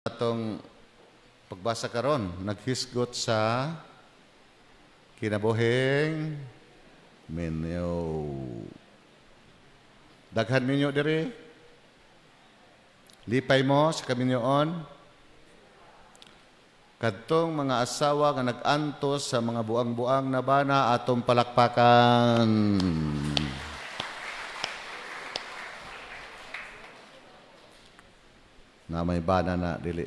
Atong pagbasa karon naghisgot sa kinabuhing minyo. Daghan minyo diri. Lipay mo sa kaminyoon. Kadtong mga asawa nga nag-antos sa mga buang-buang na bana, atong palakpakan. Na may bana na dili.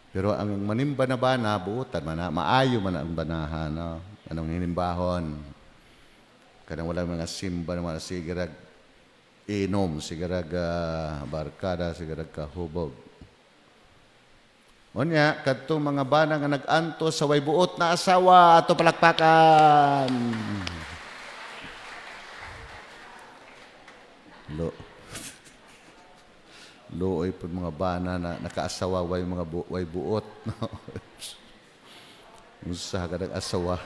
Pero ang manimba na bana, buotan man na, maayo man ang banahan, no? Anong hinimbahon. Kanang wala mga simba na mga sigarag inom, sigarag barkada, sigarag kahubog. Unya, kadtong mga bana nga nag-antos sa way buot na asawa, ato palakpakan. Lo. Luoy po mga bana na nakaasawa way mga way buot. No? Unsa ka ng asawa.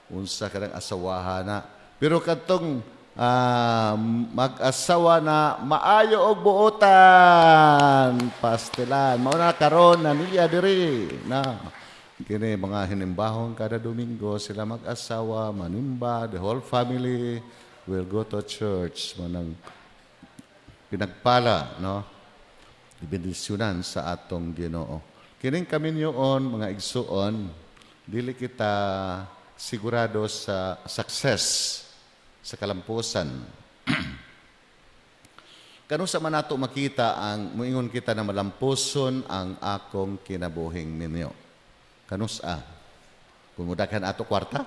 Unsa ka ng asawaha na. Pero kadtong mag-asawa na maayo og buotan, pastilan. Mao na karon na nilya diri na kini mga hinimbahon kada Domingo sila mag-asawa manimba, the whole family will go to church. Manang pinagpala, no? Ibendisyonan sa atong Ginoo. Kining kaminyoon, mga igsuon, dili kita sigurado sa success sa kalampusan. Kanusa man nato makita ang muingon kita na malampuson ang akong kinabuhing minyo? Kanusa? Kung mudaghan ato kwarta?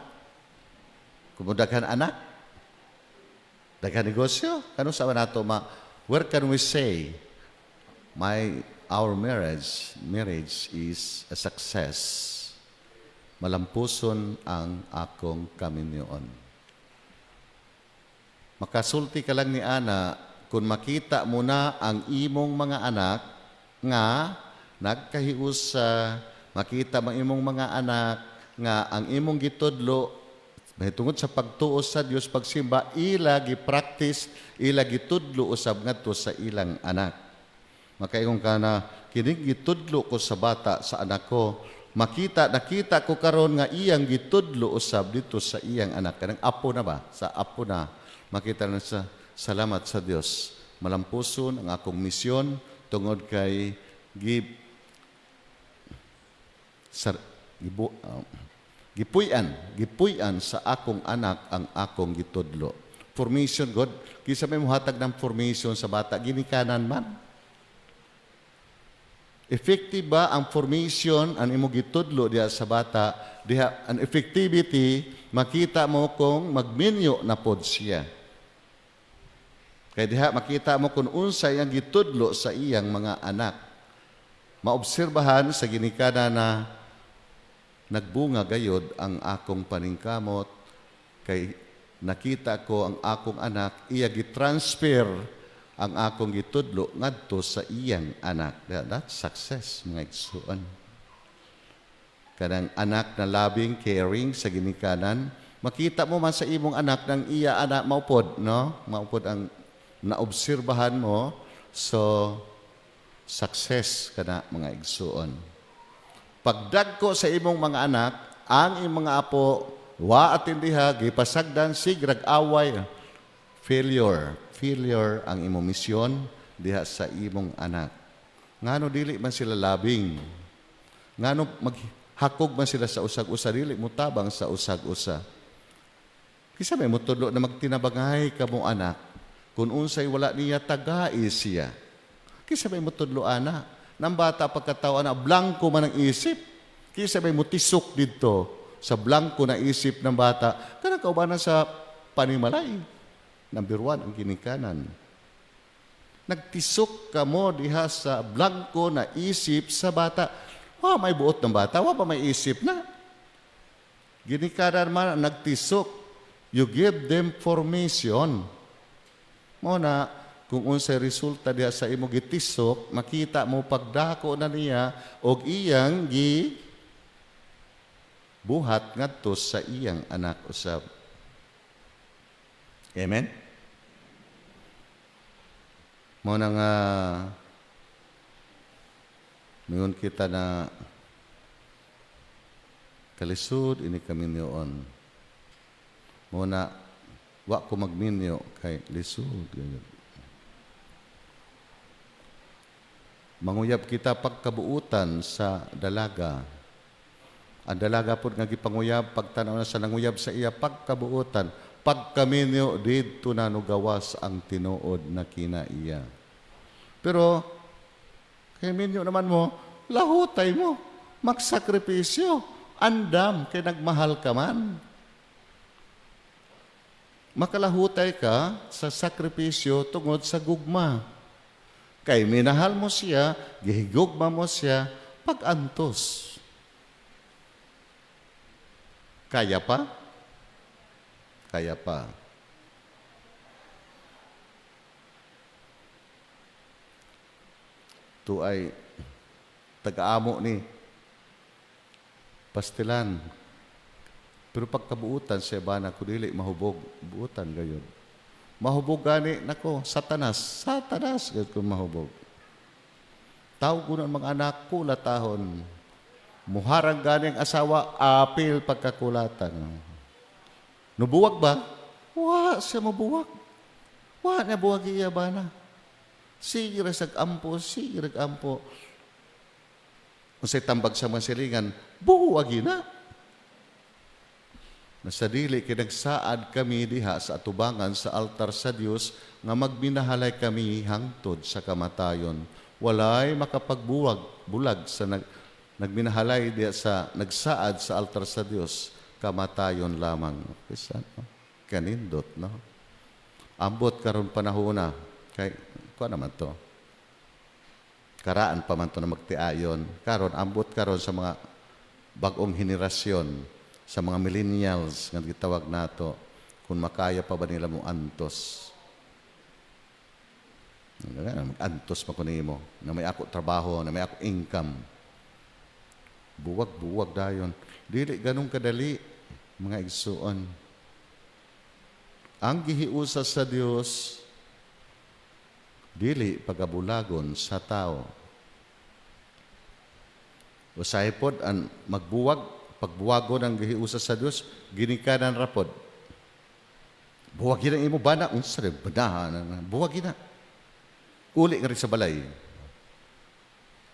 Kung mudaghan anak? Daghan negosyo? Kanusa man nato ma where can we say my our marriage is a success? Malampuson ang akong kaminyoon. Makasulti ka lang ni ana kung makita mo na ang imong mga anak nga nagkahiusa, makita mo imong mga anak nga ang imong gitudlo mahitungod sa pagtuo sa Dios, pagsimba, ila gi-practice, ila gitudlo usab ngadto sa ilang anak. Makaingon ka na, kining gitudlo ko sa bata, sa anak ko, makita, nakita ko karon nga iyang gitudlo usab dito sa iyang anak. Kanang apo na ba? Sa apo na. Makita na sa salamat sa Dios. Malampuson ang akong misyon tungod kay gipuy-an sa akong anak ang akong gitudlo. Formation, God. Kisa may muhatag ng formation sa bata, ginikanan man. Effective ba ang formation ang imo gitudlo diha sa bata? Diha ang effectivity makita mo kung magminyo na pod siya. Kay diha makita mo kung unsay ang gitudlo sa iyang mga anak. Maobserbahan sa ginikanan na nagbunga gayod ang akong paningkamot kay nakita ko ang akong anak iya gitransfer ang akong gitudlo ngadto sa iyang anak. That's success, mga igsuon. Kanang anak na loving, caring sa ginikanan, makita mo man sa imong anak nang iya anak maupod, no? Maupod ang naobserbahan mo, so success kana, mga igsuon. Pagdagko sa imong mga anak, ang imong mga apo, wa atindiha, gipasagdan, sigrag away, failure. Failure ang imong misyon diha sa imong anak. Ngano dili man sila labing? Ngano maghakog man sila sa usag-usa, dili mo tabang sa usag-usa? Kisa may mutudlo na magtinabangay kamo anak, kung unsay wala niya tagai siya. Kisa may mutudlo ana, nang bata pagkatao ana blanko man ang isip. Kisa may mutisok didto sa blanko na isip ng bata, kanang kaubanan sa panimalay. Number 1, ang ginikanan. Nagtisok ka mo diha sa blanko na isip sa bata. Wa may buot ng bata, wa pa may isip na. Ginikanan man nagtisok. You give them formation. Mo na, kung unsay resulta diha sa imo gitisok, makita mo pagdako na niya og iyang gi buhat ngadto sa iyang anak usab. Amen? Mo na nga Mingon kita na kalisod ini kaminyoon. Mao na wa ko magminyo kay lisod gayud. Manguyab kita pagkabuutan sa dalaga. Ang dalaga pod nga gipanguyab, pagtanaw na sa nanguyab sa iya pagkabuutan, pagkaminyo didto na nugawas ang tinuod na kinaiya. Pero kay minyo naman mo, lahutay mo, magsakripisyo, andam kay nagmahal ka man. Makalahutay ka sa sakripisyo tungod sa gugma. Kay minahal mo siya, gihigugma mo siya, pag-antos. Kaya pa? Kaya pa. Tu ay taga-amo ni pastilan. Pero pagkabuutan siya bana ko dili mahubog, buutan gayud. Mahubog gani nako Satanas, Satanas gayud ko mahubog. Tawag ko ng mga anak kulatahon. Muharang gani ang asawa, apil pagkakulatan. Nubuwag ba? Wa siya mabuwag. Wa na buwag iya bana. Sige ra sag ampo, sige ra ampo. Unsay tambag sa mga silingan, buwagi na. Nasa dili kay nagsaad kami diha sa atubangan sa altar sa Dios nga magminahalay kami hangtod sa kamatayon. Walay makapagbuwag bulag sa nagminahalay diha sa nagsaad sa altar sa Dios, kamatayon lamang. Bisan, no? Kanindot, no? Ambot karon panahona kay kuan naman to. Karaan pa man to na magtiayon. Karon ambot karon sa mga bag-ong henerasyon, sa mga millennials nga gitawag nato, kung makaya pa ba nila mo antos. Mag-antos pa ko nimo na may ako trabaho, na may ako income. Buwag-buwag dayon. Dili ganun kadali, mga igsuon. Ang gihiusa sa Dios dili pagabulagon sa tao. Usahay pod ang magbuwag, pagbuwagon ang gihiusa sa Dios, ginikanan ra pod. Buwagin ang imo bana, unsa rin banahan, buwagin na. Uli nga rin sa balay.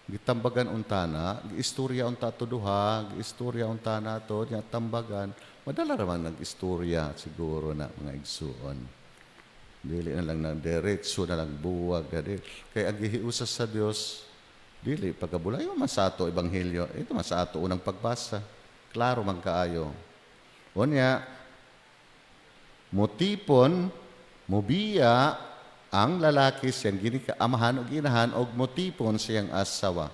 Gitambagan untana, giistorya unta to duha, giistorya unta na to, nya tambagan. Madala raman nag-istorya siguro na mga igsuon. Dili na lang na diretso na lang buwag. Dili. Kay ang gihiusa sa Dios, dili pagkabulay man sa ato ebanghelyo, ito man sa ato unang pagbasa. Klaro man kaayo. Unya, motipon, mobiya ang lalaki siyang amahan o ginahan og motipon siyang asawa.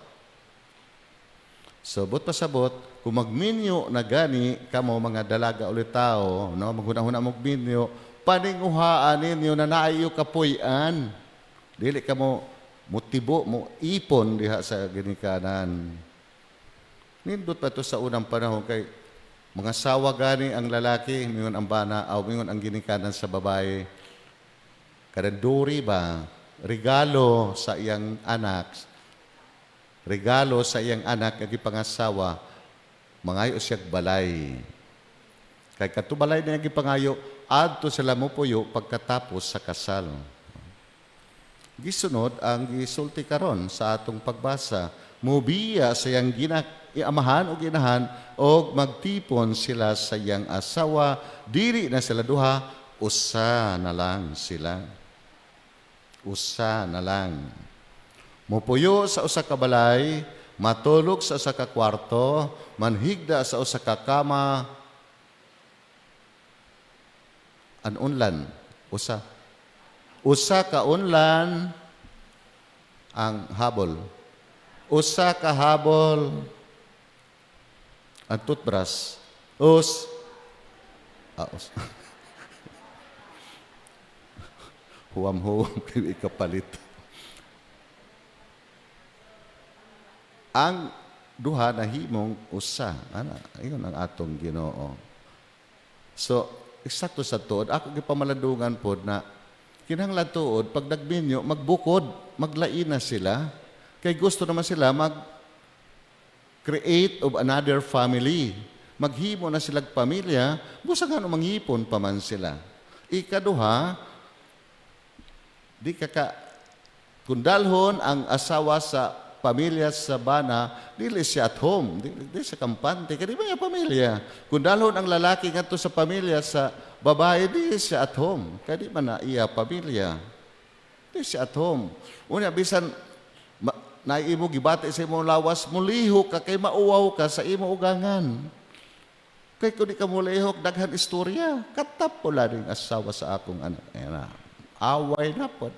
So, but pasabot, kung magminyo na gani kamo mga dalaga ulit tao, no, maghuna-huna magminyo, paninguhaan ninyo na naayo kapuy-an. Dili kamo motibo, mo ipon diha sa ginikanan. Nindot pa to sa unang panahon kay mga sawa gani ang lalaki, mingon ang bana, o mingon ang ginikanan sa babae. Karanduri ba, regalo sa iyang anak, regalo sa iyang anak nga gipangasawa, mangayo siyag balay. Kay katubalay na gipangayo, adto sila mopuyo pagkatapos sa kasal. Gisunod ang gisulti karon sa atong pagbasa, mubiya sa iyang amahan o ginahan og magtipon sila sa iyang asawa, dili na sila duha, usa na lang sila. Usa na lang. Mupuyo sa usa ka balay, matulog sa usa ka kwarto, manhigda sa usa ka kama, an unlan, usa. Usa ka unlan ang habol. Usa ka habol ang toothbrush. Us. Us. Huwam-huwam kayo ikapalit. Ang duha na himong usa. Ana, ayon ang atong Ginoo. So, eksakto sa tuod, ako gipamalandungan pod na kinahanglan tuod pag nagminyo, magbukod, maglain na sila. Kay gusto naman sila mag Create of another family. Maghimo na silag pamilya, busa nga manghipon pa man sila. Ikaduha, di ka ka kung dalhon ang asawa sa pamilya sa bana, dili siya at home, di siya kampante, kay di ba niya pamilya? Kung dalhon ang lalaki ngadto sa pamilya sa babae, di siya at home, kay di man na iya pamilya. Di siya at home. Unya, bisan na imo gibati sa imong lawas, mulihok ka kay mauwaw ka sa imo ugangan. Kay kung di ka mulihok, daghan istorya. Katap ko ning asawa sa akong anak. Ayan na. Away na pod.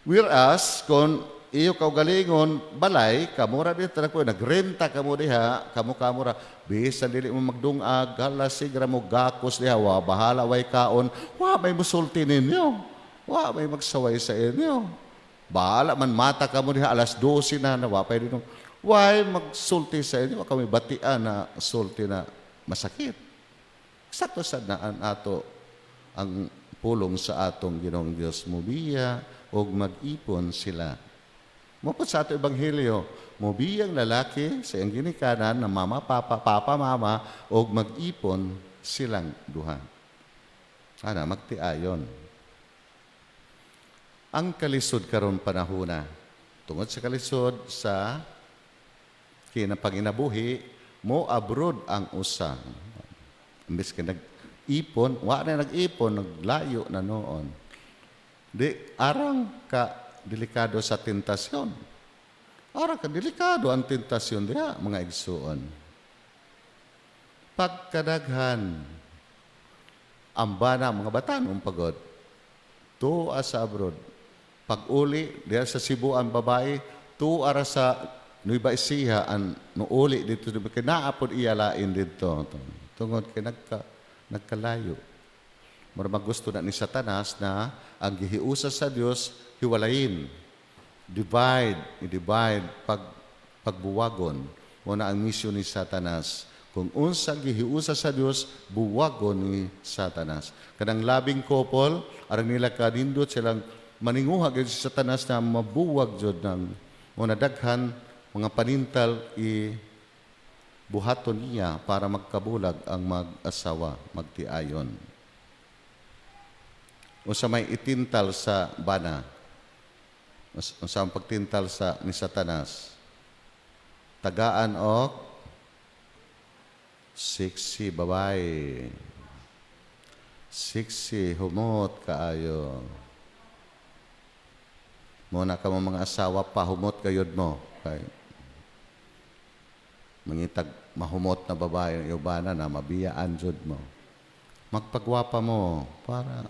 Whereas, kung iyo kaugalingon, balay, kamura dito na ko, nagrenta kamo diha, kamo kamura, bisan dili mo magdungag, hala sigra mo gakos diha, wa bahala way kaon, wa may musulti ninyo, wa may magsaway sa inyo. Bahala man mata kamo diha, alas 12 na, na wa pa din. Why magsulti sa inyo, wa kami batian na sulti na masakit. Sakto sad na ang ato ang pulong sa atong Ginoong Dios, mubiya og mag-ipon sila. Mo po sa ato ebanghelyo, mubiyang lalaki sa iyang ginikanan na mama, papa, papa, mama, og mag-ipon silang duha. Ana, magtiayon. Ang kalisod karon panahona, tungod sa kalisod sa kinapanginabuhi, mo abroad ang usa. Imbes ka nag-ipon, wa na nag-ipon, naglayo na noon. Di arang ka delikado sa tentasyon. Arang ka delikado ang tentasyon diha, mga igsuon. Pagkadaghan, ang bana, mga batanon pagod, tuwa sa abroad. Pag uli, diha sa Cebu ang babae, tuwa ra sa Nueva Ecija ang nuuli dito, kay naa pod iya lain dito. Tungod kay nagkalayo. Mura magusto na ni Satanas na ang gihiusa sa Dios hiwalayin. Divide, i-divide pagbuwagon. Mo na ang misyon ni Satanas. Kung unsa gihiusa sa Dios, buwagon ni Satanas. Kanang loving couple, arang nila kanindot silang maninguha gyud si Satanas na mabuwag jud ng mo na daghan mga panintal i buhaton niya para magkabulag ang mag-asawa, magtiayon. O sa may itintal sa bana, o sa ang pagtintal sa ni Satanas, tagaan og sexy babae. Sexy, humot kaayo. Mo na ka mo mga asawa, pahumot gayud mo. Kay mangitag mahumot na babae ang iyong na mabiyaan jud mo. Magpagwapa mo para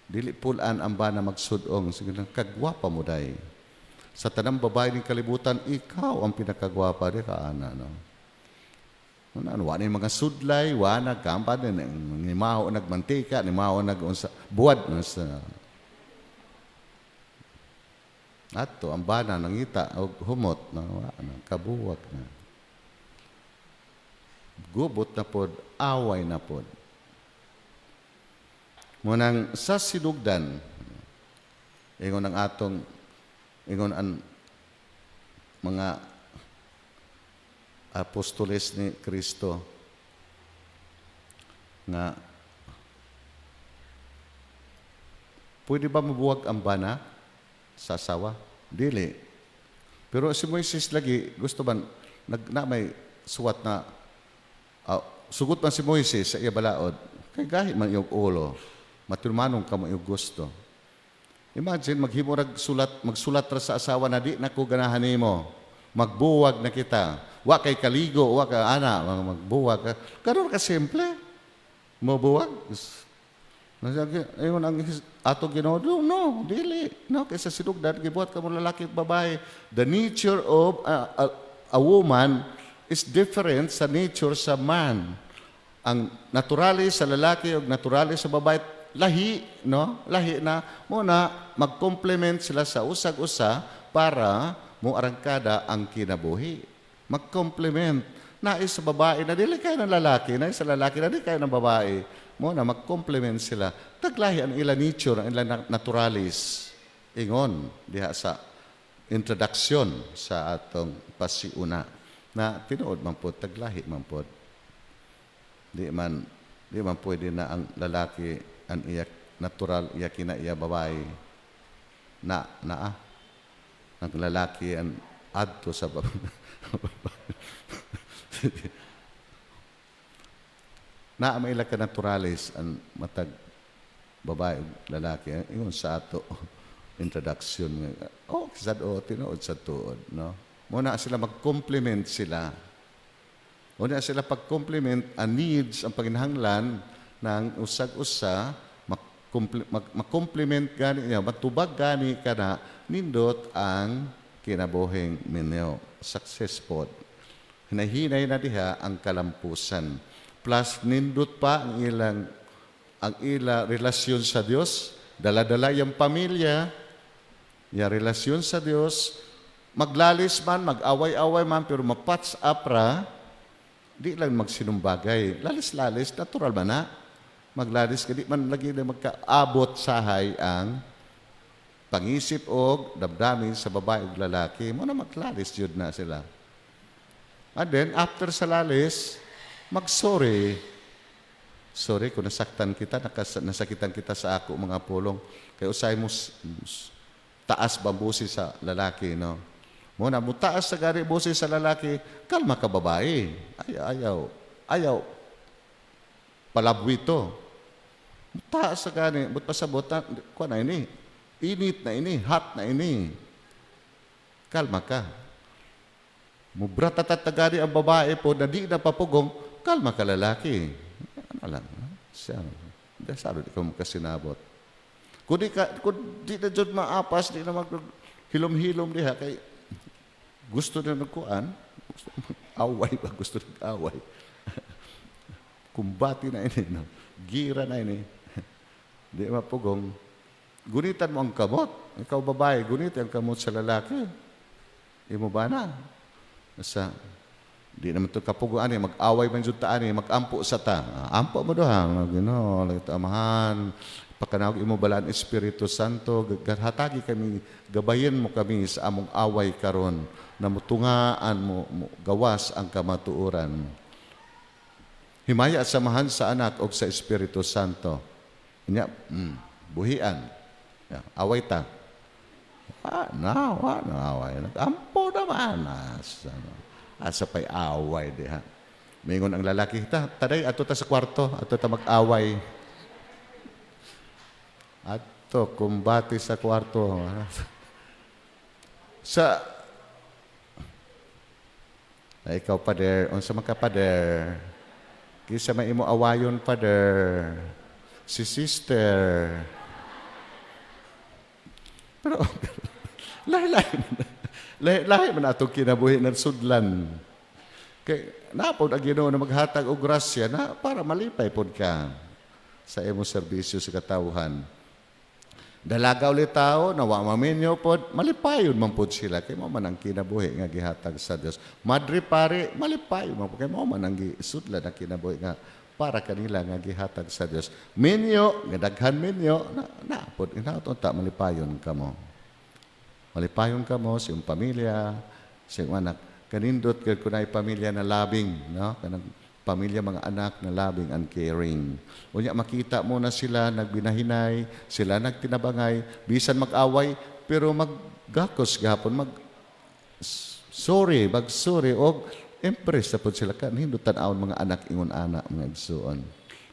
dili pulan ang bana magsudong. Sige lang, kagwapa mo day. Sa tanang babae ng kalibutan, ikaw ang pinakagwapa di ka ana, no? Ano, wa ni mga sudlay, wa na gampa din ni maho nagmantika, ni maho nag unsa buwad sa ato ang bana nangita og humot na wa na kabuwag na. Gubot na pod, away na pod. Munang sa sinugdan, ingon ang atong, ingon ang mga apostoles ni Kristo nga pwede ba mabuwag ang bana sa asawa? Dili. Pero si Moises lagi gusto man nag na may suwat na sugot man si Moises sa iya balaod kay gahi man iyong ulo, matumanong ka mo iyong gusto. Imagine maghimo rag sulat, magsulat ra sa asawa na di na ko ganahan nimo, magbuwag na kita, wa kay kaligo, wa ka ana, magbuwag ka. Karon ka simple mobuwag. Ayun ang ato Ginoo, no, no, dili. No, kaysa sinugdan gibuhat kamo lalaki ug babae. The nature of a woman is different sa nature sa man. Ang naturalis sa lalaki ug naturalis sa babae lahi, no? Lahi na mo na mag-complement sila sa usag-usa para mo arangkada ang kinabuhi. Mag-complement. Nais sa babae na dili kayo ng lalaki, nais sa lalaki na dili kayo ng babae. Mo na mag-complement sila. Taglahi ang ila nature, ang ila naturalis. Ingon diha sa introduction sa atong pasiuna na tinuod man pod, taglahi man pod. Di man pwede na ang lalaki ang iya natural, iya kina iya babae na naa ang lalaki ang adto sa babae na may ila ka naturalis ang matag babae ug lalaki. Ingon sa ato introduction nga, oh, sad o tinuod sa tuod, no? Mo na sila mag-complement sila. Mo na sila pag-complement ang needs, ang panginahanglan ng usag-usa, mag-complement gani niya, matubag gani kana, nindot ang kinabuhing minyo, success pod. Hinahinay na diha ang kalampusan, plus nindot pa ang ila relasyon sa Dios. Dala-dala yung pamilya ya relasyon sa Dios. Maglalis man, mag-away-away man, pero mapatch up ra. Di lang magsinumbagay. Lalis-lalis, natural man na maglalis ka, di man lagi na magkaabot sahay ang pangisip og damdamin sa babae ug lalaki. Mo na maglalis jud na sila. And then after sa lalis, mag-sorry. Sorry kung nasaktan kita, nasakitan kita sa ako mga pulong. Kay usay mo taas ba boses sa lalaki, no? Mo na mo taas sa gari boses sa lalaki, kalma ka, babae. Ay, ayaw, ayaw palabwito. Taas sa gani, but pasabot na, kuha na ini. Init na ini, hot na ini. Kalma ka. Mubratatat na gani ang babae po na di na papugong, kalma ka, lalaki. Ano lang, siya. Di sa di ka makasinabot. Kung di na jud maapas, di na mag hilom-hilom diha kay gusto na nagkuan, gusto away ba, gusto nag-away. Kumbati na ini, no? Gira na ini. Di mapugong. Gunitan mo ang kamot. Ikaw, babae, gunit ang kamot sa lalaki. Imo ba na? Sa di naman to kapuguan eh, mag-away man jud ta ani, mag-ampo sa ta. Ah, ampo mo duha, Ginoo, lagi Amahan, pakanawag imo balaan Espiritu Santo, hatagi kami, gabayin mo kami sa among away karon na mutungaan mo, mo gawas ang kamatuoran. Himaya at samahan sa Anak o sa Espiritu Santo. Inya, buhian. Ya, away ta. Ah, na, wa na away. Nag-ampo naman. Asa, no? Asa pa'y away diha. Mingon ang lalaki, ta, taday, ato ta sa kwarto, ato ta mag-away. Ato, kumbati sa kwarto. Sa, ay, ikaw, pader, unsa man ka, pader? Kinsa may imo awayon, pader? Si sister. Pero, lahi-lahi man. Lahi-lahi man atong kinabuhi ng sudlan. Kay napod ang Ginoo na maghatag og grasya na para malipay pod ka sa imong serbisyo sa katawhan. Dalaga ulit tao, na wa maminyo pod, malipayon man pod sila kay mao man ang kinabuhi nga gihatag sa Dios. Madre, pare, malipayon man pod kay mao man ang gisudlan ang kinabuhi nga para kanila nga gihatag sa Dios. Minyo, nga daghan minyo, na, na pod inato ta malipayon kamo. Malipayon kamo sa iyong pamilya, sa iyong anak. Kanindot kay kunay pamilya na loving, no? Kanang pamilya, mga anak na loving and caring. Unya makita mo na sila nagbinahinay, sila nagtinabangay, bisan mag-away pero maggakos gahapon, mag sorry, mag sorry og impress na pod sila. Kanindot tan-awon mga anak ingon ana, mga igsuon.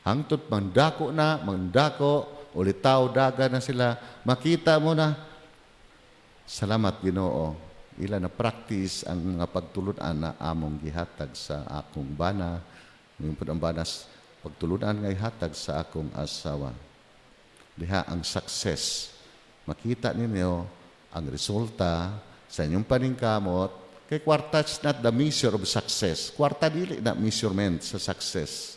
Hangtod mandako na, mandako, ulitaw daga na sila, makita mo na, salamat Ginoo, ila na practice ang mga pagtulunan na among gihatag sa akong bana, yung pud ang banas pagtulunan nga ihatag sa akong asawa. Diha ang success. Makita ninyo ang resulta sa inyong paningkamot, kay kwarta is not the measure of success. Kwarta dili na measurement sa success.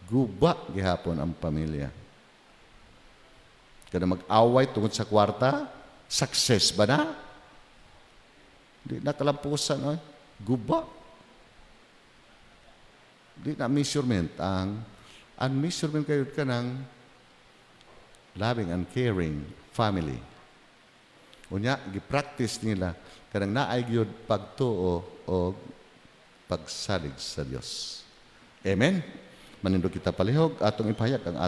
Guba gihapon ang pamilya. Kada mag-away tungod sa kwarta, success ba na? Di na kalampusan, oy. Guba. Di na measurement ang measurement kayo ka ng loving and caring family. Unya gi-practice nila kanang naay gyud pagtuo o pagsalig sa Dios. Amen. Manindog kita palihog, atong ipahayag ang atong